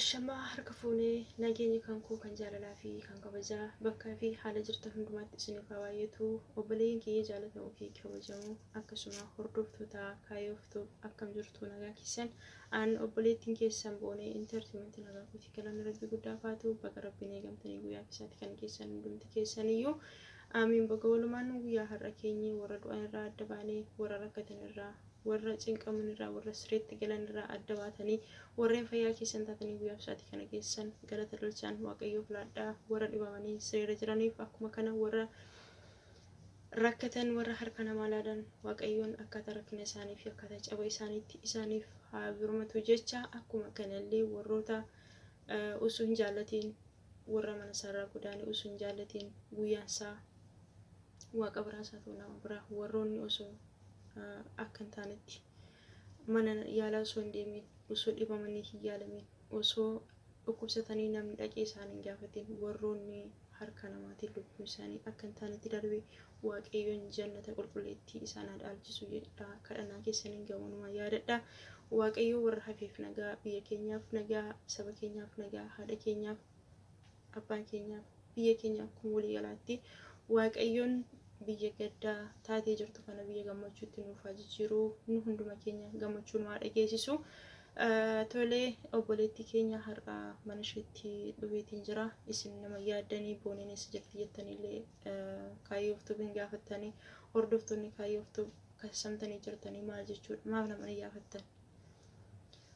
Ashamaa harka fuunee, nageenyi kan koo kan jaalalaa fi kan kabajaa bakkaa fi haala jirtan hundumaatti isiniif haa baay'atu. Obboleeyyan kiyya jaalatamuu fi kabajamoo, akkasuma hordoftoota kaayyoof akkam jirtu? Nagaa keessan? Aan obboleettiin keessan Boonee Entertainment nagaa kooti, galanni Rabbii guddaa faatu. Baga Rabbiin eegamtanii guyyaa keessaatti kan keessan hundumti keessaniyyuu. Aamiin. Baga walumaan guyyaa har'a keenye, warra du'an irraa adda baanee, warra rakkatan irraa, warra cinqaman irraa, warra sireetti galan irraa adda baatanii, warreen fayyaa keessan taatanii guyyaa sa'aatii kana keessan galata dalchaan Waaqayyoof laadhaa. Warra dhibamanii sireera jiraniif, akkuma kana warra rakkatan, warra harka namaa laadan, Waaqayyoon akkaataa rakkina isaanii fi akkaataa caba isaaniitti isaaniif haa birmatu jecha, akkuma kanallee warroota osoo hin jaallatiin warra mana isaarraa godaane, osoo hin jaallatiin guyyaan isaa Waaqa biraas haa ta'u nama biraa, warroonni osoo akka hin taanetti mana yaalaa osoo hin deemin, osoo dhibamanii hin yaalamin, osoo dhukkubsatanii namni dhaqee isaan hin gaafatin, warroonni harka namaatiin lubbuun isaanii akka hin taanetti darbe, Waaqayyoon jannata qulqulleettii isaan haa dhaalchisu jedha. Kadhannaa keessaniin gamonumaa yaadadha. Waaqayyo warra hafeef nagaa, biyya keenyaaf nagaa, saba keenyaaf nagaa, haadha keenyaaf, abbaa keenyaaf, biyya keenya akkuma walii galaatti Waaqayyoon biyya gaddaa taatee jirtu kana biyya gammachuutti nuuf haa jijjiiru, nu hunduma keenya gammachuu nu haa dhageessisu. Tolee, obboleettii keenya har'a mana isheetti dhufeetiin jira. Isin nama yaaddanii Booneen eessa jirti jettaniillee kaayyoof hin gaafattanii, hordoftoonni kaayyoof kassamtanii jirtanii maal jechuudha? Maaf nama ni gaafattan?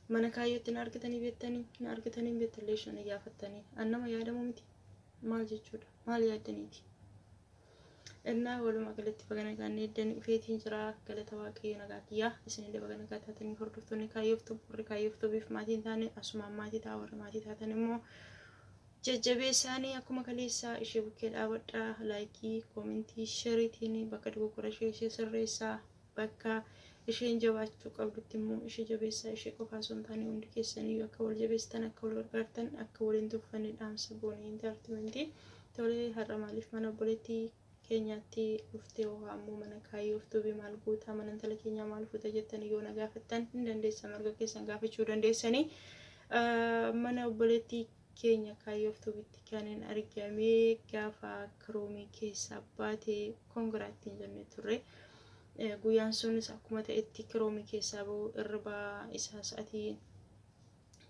Mana kaayyootti na argitanii beektanii, na argitanii hin beektallee isheen ni gaafattanii. An nama yaadamu miti, maal jechuudha? Maal yaaddaniiti? Innaa walumaa galatti baga nagaan eeddanii dhufeetiin jira. Galata Waaqayyo, nagaa kiyyaa. Isinillee baga nagaa taatanii, hordoftoonni kaayyoof, warri kaayyoof maatiin taane asumaan maatii ta'a, warri maatii taatan immoo jajjabeessaanii akkuma kaleessaa ishee bukkee dhaabadhaa, like, comment, shareiitiin bakka dogoggora ishee ishee sirreessaa, bakka isheen jabaachuu qabdutti immoo ishee jabeessaa. Ishee qofaa osoo hin taane hundi keessaniyyuu akka wal jabeessitan, akka wal gargaartan, akka waliin tuffanne dhaamsa Boonee Entertainment. Tolee, har'a maaliif mana obboleettii keenyaatti dhuftee yookaan ammoo mana kaayyoof tuubii maal guutaa, mana intala keenyaa maal fuuta jettanii yoo na gaafattan, hin dandeessan, marga keessan gaafachuu dandeessanii. Mana obboleettii keenya kaayyoof tuubitti kan hin argamee gaafa kiroomii keessaa baatee congratiin jennee turre. Guyyaan sunis akkuma ta'etti kiroomii keessaa bahu irribaa isaa sa'atii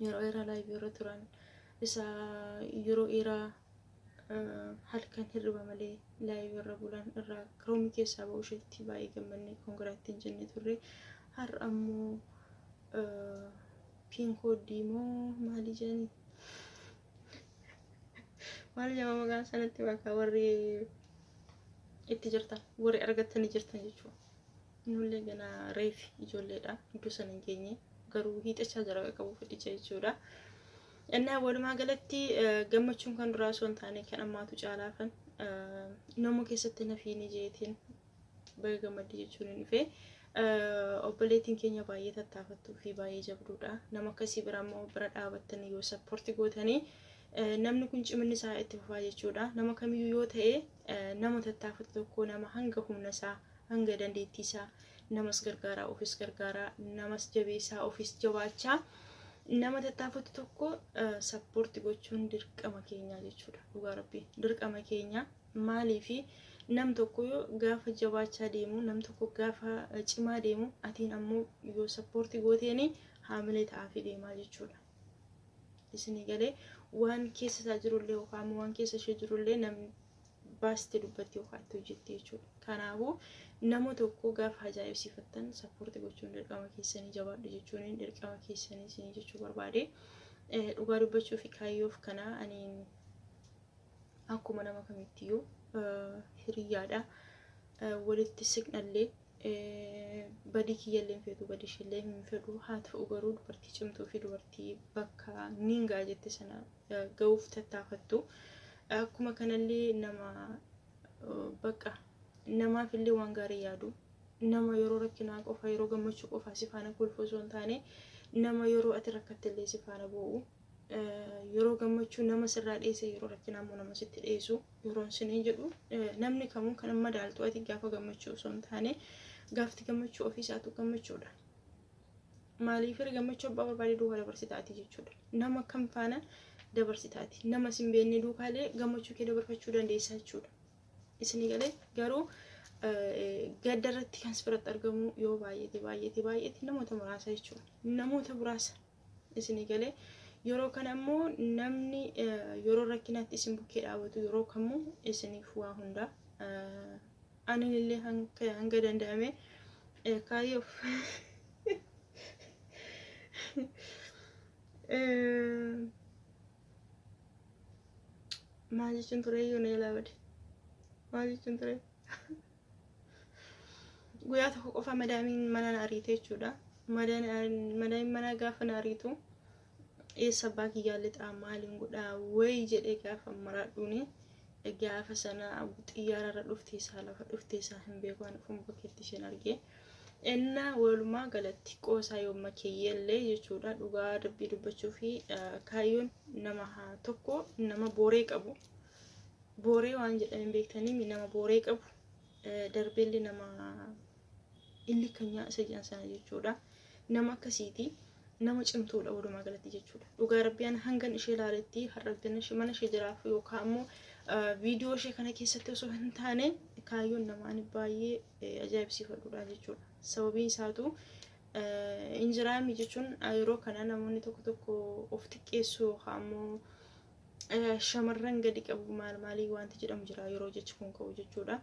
yeroo dheeraa live irra turan, isa yeroo dheeraa halkan hirriba malee live irra bulan irraa kiroomii keessaa bahu isheetti baay'ee gammannee congratiin jennee turre. Har'a ammoo PIN code moo maali jedhanii, maal jedhama maqaan sanatti, bakka warri itti jirtan, warri argattanii jirtan jechuudha. Nullee ganaa reefi ijoolleedha, iddoo sana hin geenye, garuu hiixachaa jira qabu fedhicha jechuudha. Innaa walumaa galatti gammachuun kan duraa osoo hin taane kan ammaatu caalaafan nama keessatti nafiini jeetiin baga gammaddi jechuun hin dhufe. Obboleettiin keenya baay'ee tattaafattuu fi baay'ee jabduudha. Nama akkasii bira immoo bira dhaabattanii yoo support gootanii, namni kun ciminni isaa itti fufaa jechuudha. Nama kamiyyuu yoo ta'e, nama tattaafatu tokko, nama hanga humna isaa, hanga dandeettii isaa namas gargaaraa, ofis gargaaraa, namas jabeessaa, ofis jabaachaa nama tattaafatu tokko support gochuun dirqama keenyaa jechuudha. Dhugaa Rabbii, dirqama keenya. Maaliifi nam tokko yoo gaafa jabaachaa deemu, nam tokko gaafa cimaa deemu, atiin ammoo yoo support gooteeni haamilee ta'aafii deemaa jechuudha. Isinii galee? Waan keessa isaa jirullee yookaan waan keessa ishee jirullee namni baastee dubbatti yookaan itti hojjetti jechuudha. Kanaafuu nama tokko gaafa ajaa'ibsiifattan support gochuun dirqama keessanii, jabaadhu jechuun dirqama keessanii isinii jechuu barbaade. Dhugaa dubbachuu fi kaayyoof kana ani akkuma nama kamittiyyuu hiriyyaadha. Walitti siqnallee badii kiyyallee hin feetu, badii isheellee hin fedhu. Haa ta'u garuu dubartii cimtuu fi dubartii bakka niin ga'a jette sana ga'uuf tattaafattu. Akkuma kanallee nama bakka namaaf illee waan gaarii yaadu, nama yeroo rakkinaa qofa, yeroo gammachuu qofa si faana kolfu osoo hin taane, nama yeroo ati rakkatte illee si faana boo'u, yeroo gammachuu nama sirraa dheesse, yeroo rakkinaa immoo nama sitti dheessu. Yeroon sinii jedhu, namni kamuu kan madaaltu ati gaafa gammachuu osoo hin taane gaafti gammachuu ofii isaatu gammachuudha. Maaliif gammachuu abbaa barbaade duukaa dabarsitaati jechuudha. Nama kam faana dabarsitaati. Nama sin beekne duukaalee gammachuu kee dabarfachuu dandeessa jechuudha. Isinii galee garuu gadda irratti kan si biratti argamu yoo baay'ate baay'ate baay'ate namoota muraasa jechuudha. Namoota muraasa isinii galee yeroo kana immoo namni yeroo rakkinaatti isin bukkee dhaabatu yeroo kamuu isiniif waa hundaa. Ani illee hanga danda'ame kaayyoof maal jechuun ture iyyuu na jalaa bade. Maal jechuun ture? Guyyaa tokko qofa madaamiin mana na ariite jechuudha. Madaamiin mana gaafa na ariitu eessa abbaa kiyyaa lixaa maaliin godhaa wayi jedhee gaafa maraadhuuni gaafa sana xiyyaararra dhuftee isaa lafa dhuftee isaa hin beeku ani ofuma bakkeetti isheen argee. Innaa walumaa galatti qoosaa yooma keeyyellee jechuudha dhugaa dubbii dubbachuu fi kaayyoon nama tokko nama booree qabu. Booree waan jedhame beektanii nama booree qabu darbeellee nama illi kanyaa isa jedhan sana jechuudha. Nama akkasiiti. Nama cimtuudha walumaa galatti jechuudha. Dhugaa rabbiyaan hangan ishee ilaaletti har'a mana ishee jiraaf yookaan immoo viidiyoo ishee kana keessatti osoo hin taane kaayyoon namaan baay'ee ajaa'ibsiifadhuudha jechuudha. Sababiin isaatu injiraami jechuun yeroo kana namoonni tokko tokko of xiqqeessu yookaan immoo shamarran gadi qabu maal maalii wanti jedhamu jira yeroo jechi kun ka'u jechuudha.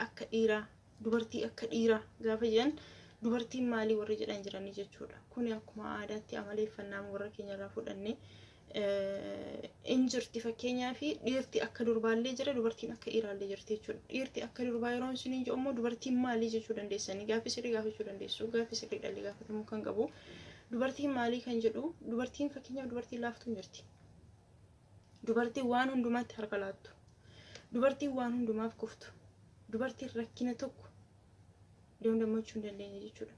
Akka dhiiraa dubartii akka dhiiraa gaafa jedhan dubartiin maalii warri jedhan jiranii jechuudha. Kuni akkuma aadaatti amaleeffannaa warra keenyarraa fudhanne injirti fakkeenyaa fi dhiirti akka durbaallee jira dubartiin akka dhiiraallee jirti jechuudha. Dhiirti akka durbaa yeroo isin hin jedhu immoo dubartiin maalii jechuu dandeessanii gaaffii sirrii gaafachuu dandeessu gaaffii sirrii dhalli gaafatamuu kan qabu. Dubartiin maalii kan jedhu dubartiin fakkeenyaaf dubartiin laaftuun jirti. Dubartiin waan hundumaatti harka laattu. Dubartiin waan hundumaaf kuftu. Dubartiin rakkina tokko dandamachuu hin dandeenye jechuudha.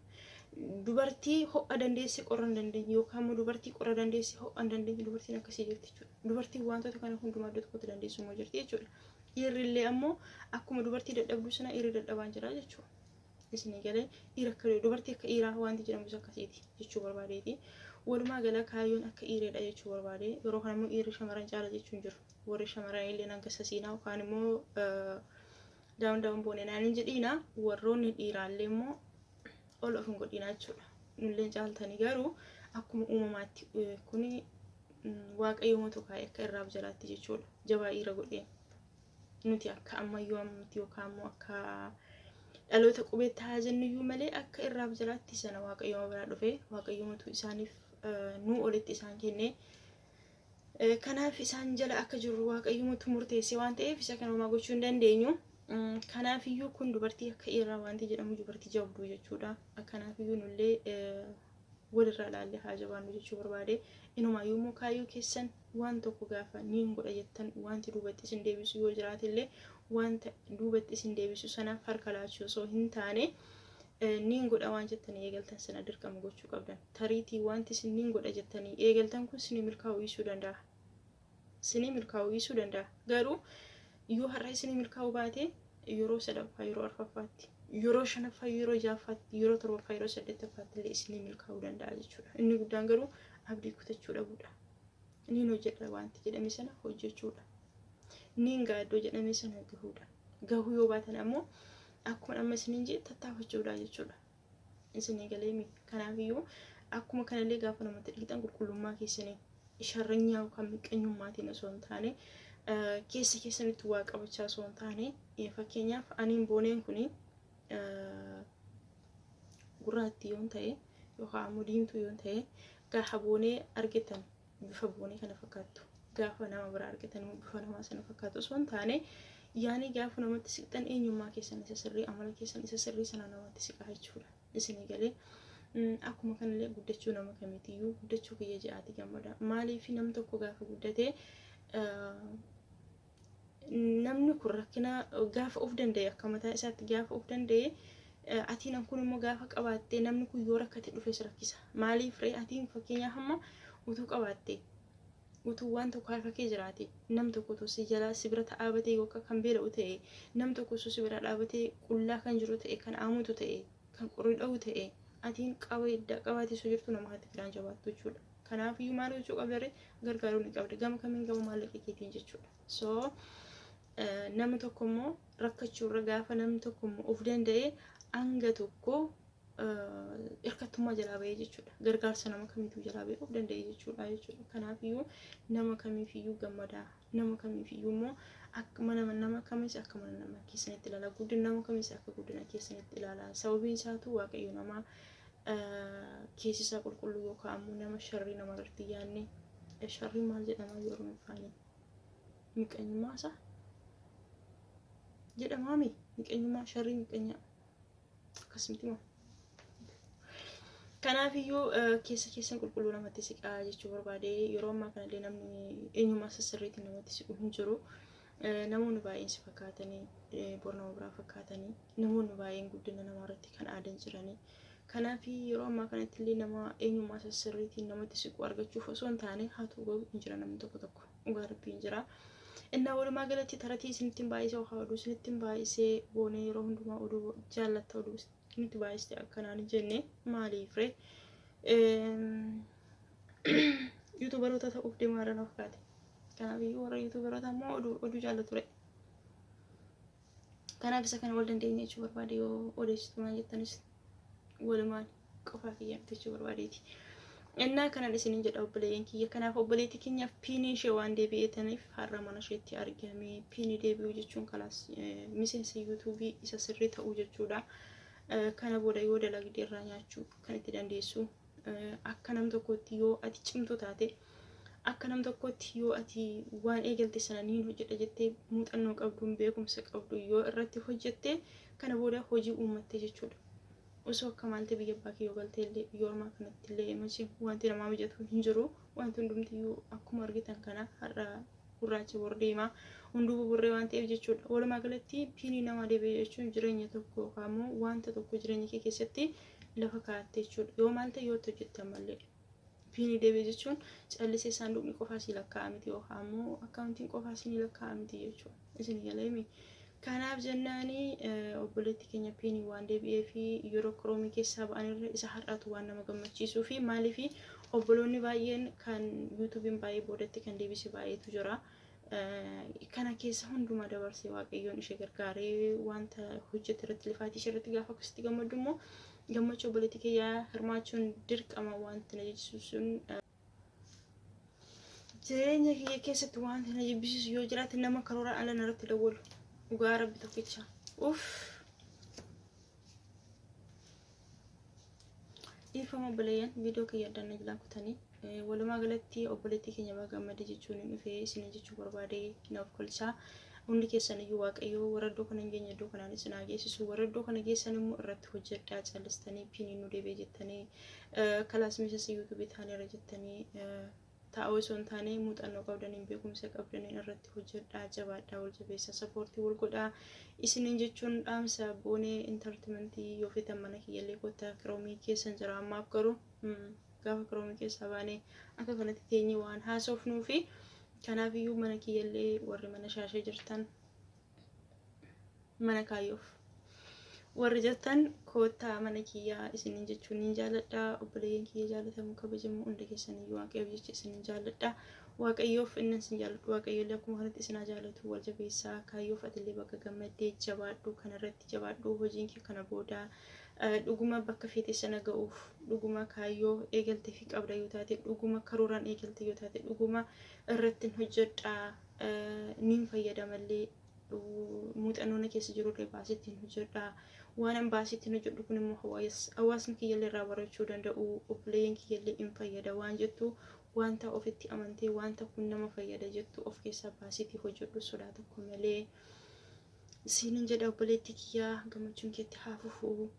Dubartii ho'a dandeesse qorra hin dandeenye yookaan immoo dubartii qorra dandeesse ho'a hin dandeenye dubartiin akkasii jirti jechuudha. Dubartiin wantoota kana hundumaa iddoo tokkotti dandeessu immoo jirti jechuudha. Dhiirrillee ammoo akkuma dubartii dadhabduu sana dhiirri dadhabaan jira jechuudha. Isinii galee dhiira akka dubartii akka dhiiraa wanti jedhamus akkasiiti jechuu barbaadeeti. Walumaa gala kaayyoon akka dhiireedha jechuu barbaade. Yeroo kana immoo dhiirri shamarran caala jechuun jiru. Warri shamarran illee nan gassasiinaa yookaan immoo daawun daawun boonee naan hin jedhiina warroonni dhiiraallee immoo ol of hin godhinaa jechuudha. Nulleen caaltanii garuu akkuma uumamaatti kuni waaqayyoomatu kaa'e akka irraaf jalaatti jechuudha. Jabaa dhiira godhee nuti akka ammayyuu ammatti yookaan immoo akka dhaloota qubeetti haa jennuyyuu malee akka irraaf jalaatti sana waaqayyooma biraa dhufe waaqayyoomatu isaaniif nuu olitti isaan kenne. Kanaaf isaan jala akka jirru waaqayyoomatu murteesse waan ta'eef isa kana homaa gochuu hin dandeenyu. Kanaafiyyuu kun dubartii akka dhiiraa wanti jedhamu dubartii jabduu jechuudha. Kanaafiyyuu nullee walirraa ilaallee haa jabaannu jechuu barbaade. Inumaayyuu immoo kaayyoo keessan waan tokko gaafa niin godha jettan wanti duubatti isin deebisu yoo jiraate illee wanta duubatti isin deebisu sanaaf harka laachuu osoo hin taane niin godha waan jettanii eegaltan sana dirqama gochuu qabdan. Tariitii wanti isin niin godha jettanii eegaltan kun isinii milkaa'uu dhiisuu danda'a. Isinii milkaa'uu dhiisuu danda'a. Garuu yoo har'a isinii milkaa'uu baate yeroo sadaffaa yeroo arfaffaatti yeroo shanaffaa yeroo ja'affaatti yeroo torbaffaa yeroo saddeettaffaatti illee isinii milkaa'uu danda'a jechuudha. Inni guddaan garuu abdii kutachuu dhabuudha. Niin hojjedha wanti jedhame sana hojjechuudha. Niin gaaddoo jedhame sana gahuudha. Gahuu yoo baatan ammoo akkuma amma isiniin jedhe tattaafachuudha jechuudha. Isinii galeemi. Kanaafiyyuu akkuma kanallee gaafa namatti dhiqxan qulqullummaa keessanii sharranyaa yookaan miqqanyummaatiin osoo hin taane keessa keessanitti waa qabachaa osoo hin taane fakkeenyaaf aniin booneen kuni gurraattii yoon ta'e yookaan ammoo diimtuu yoon ta'e gaafa boonee argitan bifa boonee kana fakkaattu gaafa nama biraa argitan immoo bifa namaa sana fakkaatu osoo hin taane yaani gaafa namatti siqxan eenyummaa keessan isa sirrii amala keessan isa sirrii sana namatti siqaa jechuudha. Isinii galee akkuma kanallee guddachuu nama kamiitiyyuu guddachuu kiyya ja'aati gammada. Maaliif nam tokko gaafa guddate namni kun rakkina gaafa of danda'e akka mataa isaatti gaafa of danda'e atiin kun immoo gaafa qabaatte namni kun yoo rakkate dhufes rakkisa. Maaliif ree atiin fakkeenyaaf amma utuu qabaatte utuu waan tokko harka kee jiraate nam tokko utuu si jalaa si bira dhaabatee yookaan kan beela'u ta'e nam tokko utuu si bira dhaabatee qullaa kan jiru ta'e kan aamutu ta'e kan qorri dha'u ta'e Atiin qabaatee osoo jirtu nama kanatti biraan jabaattu jechuudha. Kanaafiyyuu maal gochuu qabda ree? Gargaaruu ni qabda. Gama kamiin gama maallaqa keetiin jechuudha. So namni tokko immoo rakkachuurra gaafa namni tokko immoo of danda'ee hanga tokko hirkattummaa jalaa bahee jechuudha. Gargaarsa nama kamiituu jalaa bahee of danda'ee jechuudha. Kanaafiyyuu nama kamiifiyyuu gammadaa. Nama kamiifiyyuu immoo akka mana nama kamis akka mana nama keessanitti ilaala. Guddina nama kamis akka guddina keessanitti ilaala. Sababiin isaatu Waaqayyo nama keessi isaa qulqulluu yookaan ammoo nama sharrii nama irratti yaadne sharrii maal jedhama yoo Oromoffaan miqanyummaa isaa jedhamaami miqanyummaa sharrii miqanyaa akkasumatti moo. Kanaafiyyuu keessa keessan qulqulluu namatti siqaa jechuu barbaade. Yeroo ammaa kanallee namni eenyummaa isaa sirriitiin namatti siqu hin jiru. Namoonni baay'een si fakkaatanii bor nama biraa fakkaatanii namoonni baay'een guddina namaa irratti kan aadan jiranii. Kanaaf yeroo ammaa kanatti illee nama eenyummaa isaa sirriitiin namatti siqu argachuuf osoo hin taane haa ta'u garuu hin jira namni tokko tokko dhugaa rabbii hin jira. Innaa walumaa galatti taratii isinittiin baay'isee yookaan oduu isinittiin baay'isee boonee yeroo hundumaa oduu jaallatta oduu nutti baay'iste akkanaan hin jenne maaliif ree yuutuubaroota ta'uuf deemaa irra fakkaate. Kanaaf iyyuu warra yuutuubaroota immoo oduu jaallatu ture. Kanaaf isa kana wal dandeenya jechuu barbaade yoo odeessitu maal jettanis walumaan qofaa kiyya miti jechuu barbaadeeti. Innaa kanan isinin jedha obboleeyyan kiyya. Kanaaf obboleettii keenyaaf piinii ishee waan deebi'eetaniif har'a mana isheetti argame. Piinii deebi'uu jechuun kalaas miseensa yuutuubii isa sirrii ta'uu jechuudha. Kana booda yoo dalagde irraa nyaachuu kan itti dandeessu. Akka nam tokkotti yoo ati cimtuu taate, akka nam tokkotti yoo ati waan eegalte sana niin hojjedha jettee muuxannoo qabduun beekumsa qabdu yoo irratti hojjette kana booda hojii uummatte jechuudha. Osoo akka maaltee biyya abbaa kee yoo galtee illee biyya ormaa kanatti illee machi wanti namaa mijatu hin jiru. Wanti hundumtiyyuu akkuma argitan kana har'a gurraacha bor deema. Hunduu buburree waan ta'eef jechuudha. Walumaa galatti piinii nama deebi'e jechuun jireenya tokko yookaan immoo wanta tokko jireenya kee keessatti lafa kaa'atte jechuudha. Yoo maal ta'e yoo itti hojjette ammallee. Piinii deebi'e jechuun callisee saanduqni qofaa sii lakkaa'a miti yookaan immoo akkaawuntiin qofaa sii lakkaa'a miti jechuudha. Isin galeemi. Kanaaf jennaani obboleetti keenya piinii waan deebi'ee fi yeroo kiroomii keessaa ba'anirra isa har'aatu waan nama gammachiisuu fi maaliif obboloonni baay'een kan yuutuubiin baay'ee boodatti kan deebise baay'eetu jira. Kana keessa hundumaa dabarsee Waaqayyoon ishee gargaaree wanta hojjete irratti lifaatii ishee irratti gaafa akkasitti gammaddu immoo gammachuu obboleettii kiyyaa hirmaachuun dirqama wanti na jechisiisu sun jireenya kiyya keessatti wanti na jibbisiisu yoo jiraate nama karoora ala narratti dawwalu dhugaa rabbi tokkicha. Uff. Dhiifama obboleeyyan viidiyoo kiyya addaan na jalaa kutanii walumaa galatti obboleettii keenya baga gammadde jechuun hin dhufee isin jechuu barbaade naaf kolchaa. Hundi keessan iyyuu Waaqayyo warra iddoo kana hin geenye iddoo kanaan isin haa geessisu. Warra iddoo kana geessan immoo irratti hojjedhaa callistanii piinii nu deebi'e jettanii kalaas miseensa yuutuubii taaneera jettanii taa'uu osoo hin taane muuxannoo qabdaniin beekumsa qabdaniin irratti hojjedhaa jabaadhaa wal jabeessaa sappoortii wal godhaa isiniin jechuun dhaamsa boonee intartimentii yoo feetan mana kiyyallee kottaa kiroomii keessan jira ammaaf garuu gaafa kiroomii keessaa baanee akka kanatti teenyee waan haasofnuu fi kanaaf iyyuu mana kiyyallee warri mana shaashee jirtan mana kaayyoof warri jirtan koottaa mana kiyyaa isiniin jechuun niin jaalladha. Obboleeyyan kiyya jaallatamu kabajamu hunda keessaniyyuu Waaqayyoof jecha isiniin jaalladha. Waaqayyoof inni isin jaalladhu Waaqayyoollee akkuma kanatti isin haa jaallatu wal jabeessaa. Kaayyoof atillee bakka gammaddee jabaadhu kanarratti jabaadhu hojiin kee kana booda dhuguma bakka feete sana ga'uuf dhuguma kaayyoo eegalte fi qabda yoo taate dhuguma karooraan eegalte yoo taate dhuguma irratti hojjedha niin fayyadamallee muuxannoo na keessa jirullee baasee ittiin hojjedha. Waan an baasee ittiin hojjedhu kun immoo hawaasni kiyyallee irraa barachuu danda'u obboleeyyan kiyyallee in fayyada waan jettu wanta ofitti amantee wanta kun nama fayyada jettu of keessaa baasiitii hojjedhu sodaa tokko malee. Siinin jedha obboleetti kiyyaa gammachuun keetti haa fufu.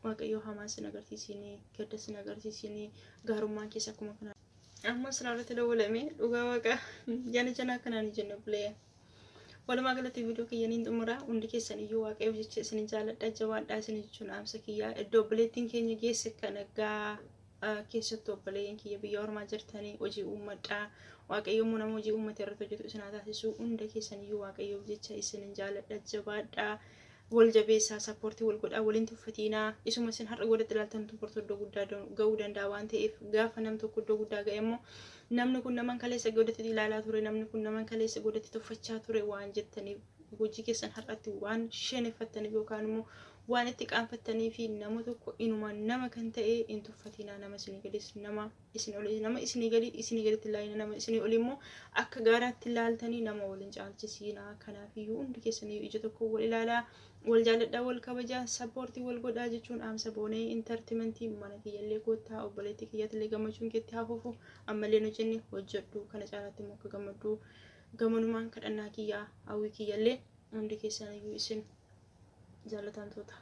Waaqayyoo hamaa sin agarsiisinii gadda sin agarsiisinii gaarummaan keessa akkuma kana. Amma sirraa dawwalame dhugaa waaqa jana janaa kanaan jenna obboleeyyan. Walumaa galatti viidiyoo kiyyaniin xumura hundi keessan iyyuu Waaqayyoof jecha isin jaalladha jabaadhaa isin jechuun dhaamsa kiyyaa iddoo obboleettiin keenya geesse kana gaa keessattuu obboleeyyan kiyya biyya ormaa jirtanii hojii uummadhaa Waaqayyo immoo nama hojii uummate irratti hojjetu isin haa taasisu hunda keessan iyyuu Waaqayyoof jecha isin jaalladha jabaadhaa. Wal jabeessaa, sappoortii wal godhaa, waliin tuffatiinaa. Isuma isin har'a godhatti ilaaltan bortu iddoo guddaa ga'uu danda'a waan ta'eef, gaafa nam tokko iddoo guddaa ga'e immoo namni kun naman kaleessa godhatti ilaalaa ture, namni kun naman kaleessa godhatti tuffachaa ture waan jettaniif, hojii keessan har'atti waan sheneffattaniif yookaan immoo waan itti qaanfattanii fi nama tokko inuma nama kan ta'e hin tuffatinaa. Nama isinii gadis, nama isin olii, nama isinii gadi isinii gaditti ilaalina, nama isinii olii immoo akka gaaraatti ilaaltanii nama waliin caalchisiinaa. Kanaafiyyuu hundi keessanii ija tokko wal ilaalaa, wal jaalladhaa, wal kabajaa, sappoortii wal godhaa jechuun dhaamsa Boonee Intartimentii. Mana kiyyallee koottaa, obboleettii kiyyaatillee gammachuun keetti hafuufu ammallee hojjenne hojjedhu, kana caalaatti immoo akka gammadduu gamanumaan kadhannaa kiyyaa, hawwii kiyyallee. Hundi keessaniyyuu isin jaalatamtoota